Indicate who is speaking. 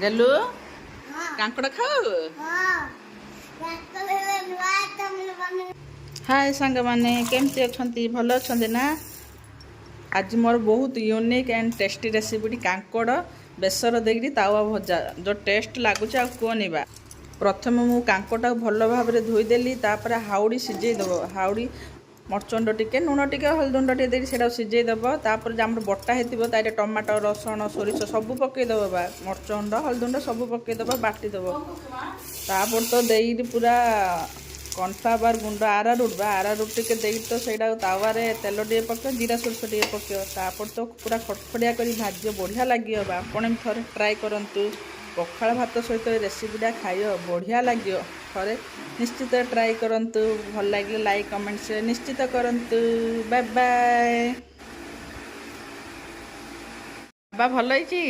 Speaker 1: ଗେଲୁ, କାଙ୍କଡ଼ ଖାଉ। ହାଏ ସାଙ୍ଗମାନେ, କେମିତି ଅଛନ୍ତି? ଭଲ ଅଛନ୍ତି ନା? ଆଜି ମୋର ବହୁତ ୟୁନିକ୍ ଆଣ୍ଡ ଟେଷ୍ଟି ରେସିପିଟି କାଙ୍କଡ଼ ବେସର ଦେଇକିରି ତାୱା ଭଜା। ଯେଉଁ ଟେଷ୍ଟ ଲାଗୁଛି, ଆଉ କୁହନି ବା। ପ୍ରଥମେ ମୁଁ କାଙ୍କଡ଼ଟାକୁ ଭଲ ଭାବରେ ଧୋଇଦେଲି। ତାପରେ ହାଉଡ଼ି ସିଝେଇ ଦେବ। ହାଉଡ଼ି, ମରିଚ ଗୁଣ୍ଡ ଟିକେ, ଲୁଣ ଟିକେ, ହଳଦୀ ଗୁଣ୍ଡ ଟିକେ ଦେଇକି ସେଇଟାକୁ ସିଝେଇ ଦେବ। ତାପରେ ଯେ ଆମର ବଟା ହେଇଥିବ, ତାରେ ଟମାଟୋ, ରସୁଣ, ସୋରିଷ ସବୁ ପକାଇଦେବ ବା ମରିଚ ଗୁଣ୍ଡ, ହଳଦୀ ଗୁଣ୍ଡ ସବୁ ପକାଇଦେବ, ବାଟିଦେବ। ତାପରେ ତ ଦେଇକି ପୁରା କର୍ଣ୍ଣଫ୍ଲାୱାର ଗୁଣ୍ଡ, ଆରାରୁଟ ବା ଆରାରୁଟ ଟିକେ ଦେଇକି ତ ସେଇଟାକୁ ତାୱାରେ ତେଲ ଟିକେ ପକାଇବ, ଜିରା ସୋରିଷ ଟିକେ ପକାଇବ। ତାପରେ ତ ପୁରା ଖଡ଼ଖଡ଼ିଆ କରି ଭାଜିବ, ବଢ଼ିଆ ଲାଗିବ ବା। ଆପଣ ବି ଥରେ ଟ୍ରାଏ କରନ୍ତୁ। ପଖାଳ ଭାତ ସହିତ ଏ ରେସିପିଟା ଖାଇବ, ବଢ଼ିଆ ଲାଗିବ। ଥରେ ନିଶ୍ଚିତ ଟ୍ରାଏ କରନ୍ତୁ। ଭଲ ଲାଗିଲେ ଲାଇକ୍, କମେଣ୍ଟ, ସେୟାର ନିଶ୍ଚିତ କରନ୍ତୁ। Bye bye. ବାବା, ଭଲ ହେଇଛି।